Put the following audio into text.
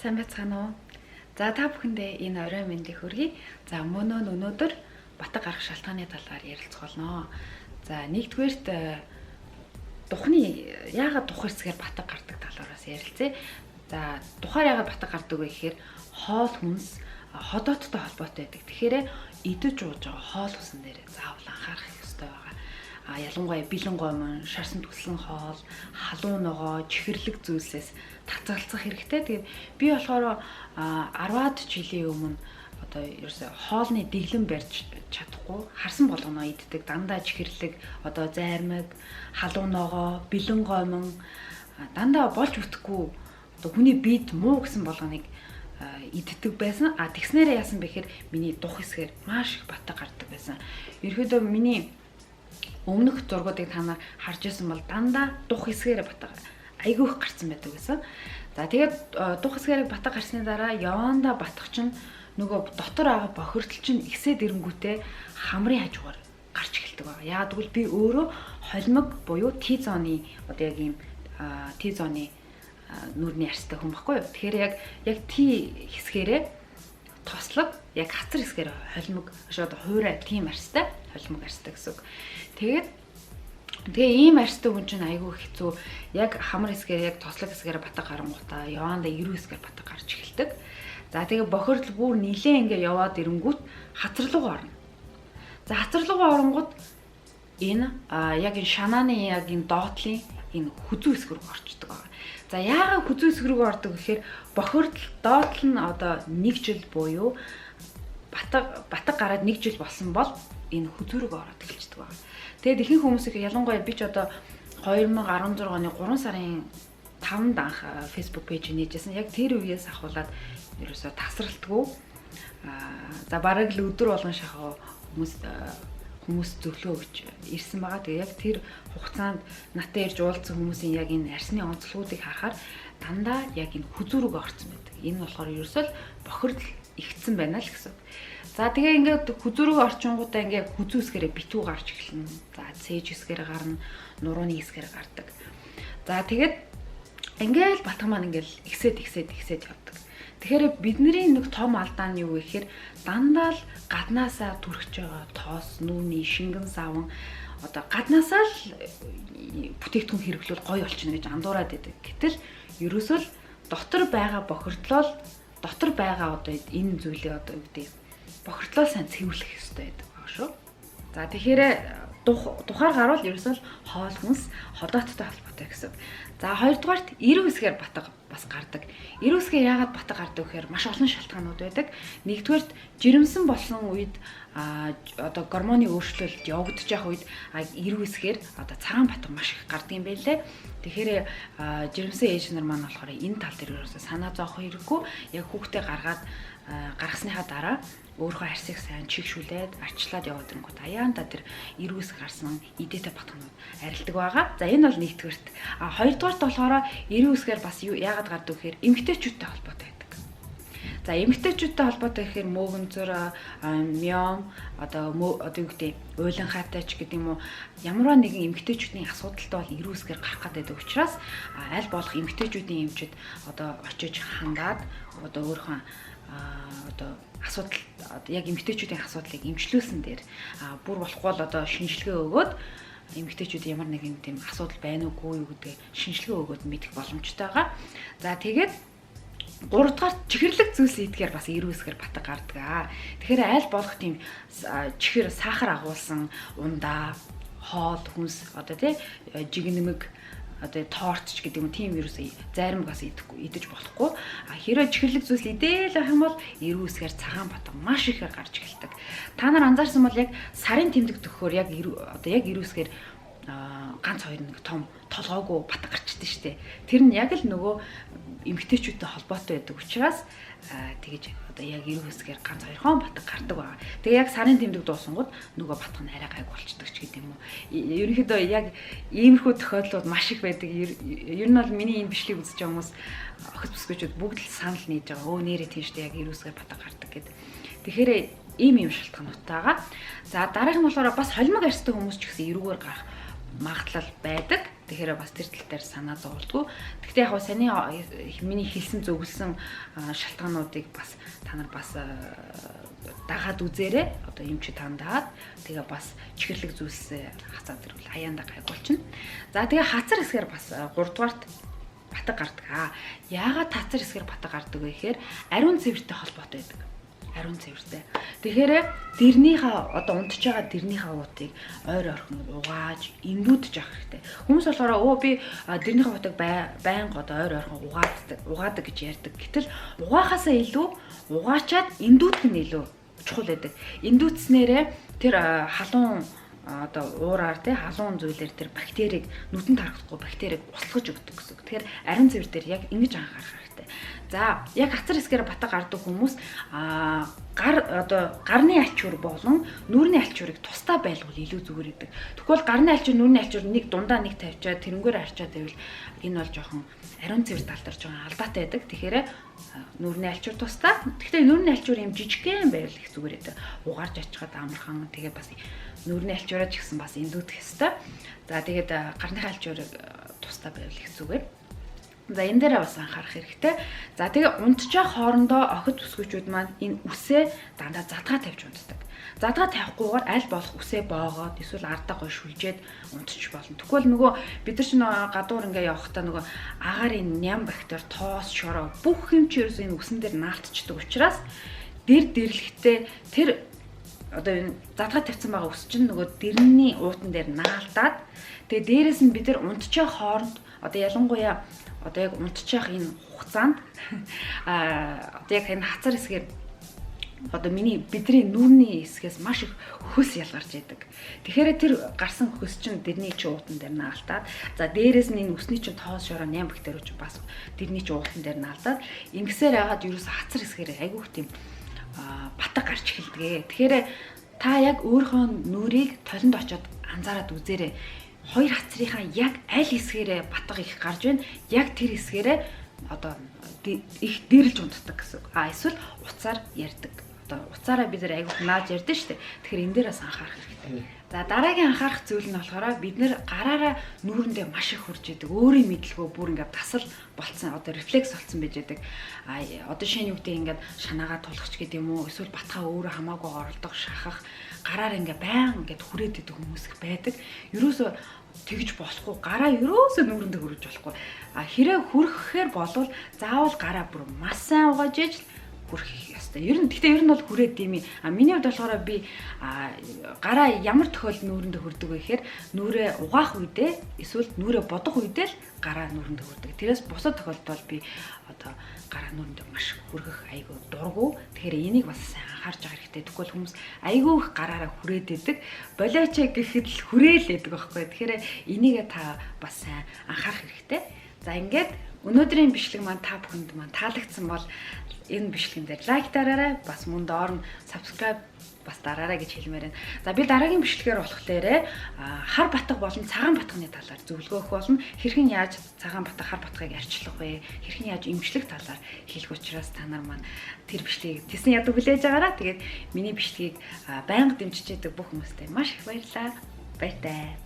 Сайн байцгаана уу? За, та бүхэндээ энэ оройн мэндийг хүргэе. За, мөн өнөөдөр батга гарах шалтгааны талаар ярилцах болно. За, нэгдүгээрт духны яагаад дух хэсгээр батга гардаг талаар бас ярилцъя. За, духаар яагаад батга гардаг вэ гэхээр хоол хүнс ходоодтой холбоотой байдаг. Тэгэхээр идэж ууж байгаа хоол хүнсэн дээр заавал анхаарах ёстой байгаа. А ялангуяа бэлэн гомон, шарсан түслэн хоол, халуун ногоо, чихэрлэг зүйлсээс татгалзах хэрэгтэй. Тэгээд би болохоор 10-аад жилийн өмнө одоо ерөөсө хоолны дэглэм барьж чадахгүй, харсан болгоноо иддэг. Дандаа чихэрлэг, одоо зайрмаг, халуун ногоо, бэлэн гомон дандаа болж бүтэхгүй, одоо хүний бид муу гэсэн болгоныг иддэг байсан. А тэгснээрээ яасан бэ гэхээр миний дух хэсгээр маш их батга гардаг байсан. Ерөөдөө миний өмнөх зургуудыг та нар харж байсан бол дандаа дух хэсгээр батга айгүй их гарсан байдаг байсан. За, тэгээд дух хэсгээр батга гарсны дараа явандаа батгах чинь нөгөө дотор байгаа бохирдол чинь ихсээд ирэнгүүтээ хамрын хажуугаар гарч эхэлдэг байгаа. Яагаад гэвэл би өөрөө холимог буюу T zone-ы, одоо яг ийм T zone-ы нүүрний арьстай хүн баггүй юу. Тэгэхээр яг T хэсгээрээ тослог, яг хацар хэсгээр холимог, одоо хуурай тийм арьстай, холимог арьстай гэсэн үг. Тэгээд тэгээ ийм арьстай хүн чинь айгүй хэцүү. Яг хамар хэсгээр, яг тослог хэсгээр батга гарангуудаа яваандаа эрүү хэсгээр батга гарч эхэлдэг. За, тэгээ бохирдол бүр нилээн ингээ яваад ирэнгүүт хацар руугаа орно. За, хацар руугаа оронгууд энэ яг энэ шанааны яг энэ доотлын энэ хүзүү хэсэг рүү орчдөг байгаа. За, яагаад хүзүү хэсэг рүү ордог гэхээр бохирдол доотлол нь одоо 1 жил буюу батга гараад 1 жил болсон бол энэ хүзүү рүү ороод эхэлчихдэг байгаа. Тэгээд ихэнх хүмүүс их, ялангуяа би ч одоо 2016 оны 3 сарын 5-нд анх Facebook page нээжсэн. Яг тэр үеэс ахуулаад ерөөсөө тасралтгүй. За, бараг л өдөр болгон шахаа хүмүүс зөвлөгөө өгч ирсэн байгаа. Тэгээ яг тэр хугацаанд надтай ирж уулзсан хүмүүсийн яг энэ арьсны онцлогуудыг харахаар дандаа яг энэ хүзүү рүүгээ орсон байдаг. Энэ нь болохоор ерөөсөө л бохирдол ихсэн байна л гэсэн. За, тэгээ ингээд хүзүү рүүгээ орчингуудаа ингээд хүзүү хэсгээрээ битүү гарч эхэлнэ. За, цээж хэсгээрээ гарна, нурууны хэсгээр гардаг. За, тэгээд ингээл батга маань ингээл ихсээд ихсээд ихсээд явдаг. Тэгэхээр бидний нэг том алдаа нь юу вэ гэхээр дандаа л гаднаасаа түрхэж байгаа тоос, нүүрний шингэн саван, одоо гаднаасаа л бүтээгдэхүүн хэрэглүүл гоё болчихно гэж андуураад байдаг. Гэтэл ерөөсөө л дотор байгаа бохирдлоо, дотор байгаа одоо энэ зүйлээ, одоо юу гэдэг, бохирдлоо сайн цэвэрлэх ёстой байдаг байгаа шүү. За, тэгэхээр духаар гарвал ерөөсөө л хоол хүнс ходоодтой холбоотой гэсэн. За, хоёрдугаарт эрүү хэсгээр батга бас гардаг. Эрүү хэсгээр яагаад батга гардаг гэхээр маш олон шалтгаанууд байдаг. Нэгдүгээрт, жирэмсэн болсон үед, одоо гормоны өөрчлөлт явагдаж явах үед эрүү хэсгээр одоо цагаан батга маш их гардаг юм байлээ. Тэгэхээр жирэмсэн ээж нар маань болохоор энэ тал дээр ерөөсөө санаа зовох хэрэггүй. Яг хүүхдээ гаргаад гаргасныхаа дараа өөрийнхөө арьсыг сайн чигшүүлээд, арчлаад яваад ирэнгүүт аяанда тэр эрүүс гарсан идээтэй батганууд арилдаг байгаа. За, энэ бол нэгдүгээрт. А хоёрдугаарт болохоор эрүү хэсгээр бас юу яагаад гардаг гэхээр эмэгтэйчүүдтэй холбоотой байдаг. За, эмэгтэйчүүдтэй холбоотой гэхээр мөөгөнцөр, миом, одоо юу гэдэг, уйланхаатай ч гэдэг юм уу, ямарваа нэгэн эмэгтэйчүүдийн асуудалтай бол эрүү хэсгээр гарах гэдэг учраас аль болох эмэгтэйчүүдийн эмчид одоо очиж хангаад, одоо өөрийнхөө одоо асуудал, яг эмэгтэйчүүдийн асуудлыг эмчлүүлсэн дээр бүр болохгүй бол одоо шинжилгээ өгөөд, эмэгтэйчүүд ямар нэгэн тийм асуудал байна уугүй юу гэдгээ шинжилгээ өгөөд мэдэх боломжтой байгаа. За, тэгээд гуравдугаар, чихэрлэг зүйлс идэхээр бас эрүү хэсгээр батга гардаг аа. Тэгэхээр аль болох тийм чихэр, сахар агуулсан ундаа, хоол хүнс, одоо тий жигнэмэг, одоо торт ч гэдэг юм, тийм ерөөсөө зайрмаг бас идэхгүй, идэж болохгүй. А хэрвээ чихэрлэг зүйлс идээл байх юм бол эрүү хэсгээр цагаан батга маш ихээр гарч эхэлдэг. Та нар анзаарсан бол яг сарын тэмдэг төхөөр яг одоо яг эрүү хэсгээр ганц хоёр нэг том толгойгүй батга гарчдээ штэ. Тэр нь яг л нөгөө эмэгтэйчүүдтэй холбоотой байдаг учраас тэгэж одоо яг эрүү хэсгээр ганц хоёрхон батга гардаг байгаа. Тэгээ яг сарын тэмдэг дуусангууд нөгөө батга нь арай гайг болчдөг ч гэдэг юм уу. Ерөнхийдөө яг иймэрхүү тохиолдлууд маш их байдаг. Ер нь бол миний энэ бичлэгийг үзэж байгаа хүмүүс, охид бүсгүйчүүд бүгд л санал нийж байгаа. Өө, нэрээ тийм штэ, яг эрүү хэсгээр батга гардаг гэдэг. Тэгэхээр ийм ийм шалтгаануудтайгаа. За, дараагийн нь болохоор бас холимог арьстай хүмүүс ч гэсэн эрүүгээр гарах магадлал байдаг. Тэгэхээр бас тэр тал дээр санаа зовлтгүй. Гэхдээ яг саний миний хэлсэн зөвлөсөн шалтгаануудыг бас та нар бас дагаад үзээрэй. Одоо эмч тандаад тэгээ бас чихэрлэг зүйлсээ хацаад ирвэл хаяанда гайгуулчихна. За тэгээ хацар хэсгээр бас 3 дугаарт батга гардаг. Яагаад хацар хэсгээр батга гардаг вэ гэхээр ариун цэвэртэй холбоотой байдаг. Ариун цэвэртэй. Тэгэхээр дэрнийхээ одоо унтж байгаа дэрнийхээ уутыг ойр ойрхон угааж, эндүүдж авах хэрэгтэй. Хүмүүс болохоор өө би дэрнийхээ уутыг байнга одоо ойр ойрхон угаадаг гэж ярьдаг. Гэтэл угаахаасаа илүү угаачаад эндүүдэх нь илүү чухал байдаг. Эндүүцснээрээ тэр халуун одоо уураар тий халуун зүйлээр тэр бактерийг нүдэнд харагдахгүй бактерийг услгаж өгдөг гэсэн үг. Тэгэхээр ариун цэвэр дээр яг ингэж анхаарах хэрэгтэй. За яг хацар хэсгээр батга гардаг хүмүүс гар одоо гарны альчуур болон нүүрний альчуурыг тусдаа байлгуул илүү зүгээр гэдэг. Тэгвэл гарны альчуур нүүрний альчуур нэг дундаа нэг тавьчаад тэрнгээр арчаад байвал энэ бол жоохон ариун цэвэр тал дээр жоохон алдаатай байдаг. Тэгэхээр нүүрний альчуур тусдаа. Гэхдээ нүүрний альчуур юм жижигхэн байвал их зүгээр байдаг. Угаарч очиход амархан тэгээ бас нүүрний альчуураа ч гэсэн бас эндүүдэх ёстой. За тэгээд гарныхаа альчуурыг тусдаа байвал их зүгээр. За энэ дээрээ бас анхаарах хэрэгтэй. За тэгээ унтчих хоорондоо охид бүсгүйчүүд маань энэ үсээ дандаа задгаа тавьж унтдаг. Задгаа тавихгүйгээр аль болох үсээ боогоод эсвэл ардаа гой шүлжээд унтчих болно. Тэгвэл нөгөө бид нар чинь гадуур ингээ явахдаа нөгөө агаарын ням бактери, тоос, шороо бүх юм чи ерөөсөө энэ үсэн дээр наалтчдаг учраас дэр дэрлэхдээ тэр одоо энэ задгаа тавьсан байгаа үс чинь нөгөө дэрний уутан дээр наалтаад тэгээ дээрэс нь бид нар унтчих хооронд одоо ялангуяа одоо яг унтчих энэ хугацаанд одоо яг энэ хацар хэсгээр одоо бидний нүүрний хэсгээс маш их хөлс ялгарч яадаг. Тэгэхээр тэр гарсан хөлс чинь дэрний чи уутан дээр наалтаад за дээрээс нь энэ үсний чинь тоос шороо 8 бактери чинь бас дэрний чи уутан дээр наалтаад ингэсээр хагаад ерөөс хацар хэсгээр айгүйх тийм батга гарч эхэлдэг. Тэгэхээр та яг өөрийнхөө нүрийг толинд очиод анзаараад үзээрэй. Хоёр хацрынхаа яг аль хэсгээрээ батга их гарч байна. Яг тэр хэсгээрээ одоо их дэрэлж унтдаг гэсэн үг. А эсвэл уцаар ярьдаг. Одоо уцаараа бид нэр айгүйх нааж ярьдэн шүү дээ. Тэгэхээр энэ дээр бас анхаарах хэрэгтэй. За дараагийн анхаарах зүйл нь болохоор бид нэр гараараа нүүрэндээ маш их хурж идэг. Өөрийн мэдлэгөө бүр ингээд тасал болцсон одоо рефлекс болцсон байж идэг. А одоо шинэ юу гэдэг ингээд шанаагаа тулах ч гэдэг юм уу эсвэл батгаа өөрөө хамаагүй оролдох, шахах, гараар ингээд баян ингээд хүрээд идэг хүмүүс их байдаг. Ерөөсөө тэгж болохгүй. Гараа ерөөсөө нүүрэндээ хөрөж болохгүй. А хэрэг хүрхэхээр болвол заавал гараа бүр маш сайн угааж ижил хүрэх ёстой. Ер нь гэхдээ ер нь бол хүрээд юм. А миний хувьд болохоор би гараа ямар тохиолдолд нүүрэндээ хүрдэг вэ гэхээр нүүрээ угаах үедээ эсвэл нүүрээ бодох үедээ л гараа нүүрэндээ хүрдэг. Тэрээс бусад тохиолдолд би одоо гараа нүүрэндээ маш хүргэх айгүй дургу. Тэгэхээр энийг бас сайн анхаарч байгаа хэрэгтэй. Тэгвэл хүмүүс айгүй их гараараа хүрээд идэг. Болооч гэхэд л хүрээл идэг байхгүй. Тэгэхээр энийгээ та бас сайн анхаарах хэрэгтэй. За ингээд өнөөдрийн бичлэг маань та бүхэнд маань таалагдсан бол энэ бичлэгэн дээр лайк дараарай. Бас мөн доор нь subscribe бас дараарай гэж хэлмээр байна. За би дараагийн бичлэгээр болохоор хар батга болон цагаан батганы талаар зөвлөгөө өгөх болно. Хэрхэн яаж цагаан батга, хар батгыг арчлах вэ? Хэрхэн яаж эмчлэх талаар хэлэх учраас та нар маань тэр бичлэгийг тесэн ядаг хүлээж агаараа. Тэгээд миний бичлэгийг байнга дэмжиж байдаг бүх хүмүүстээ маш их баярлалаа. Баяртай.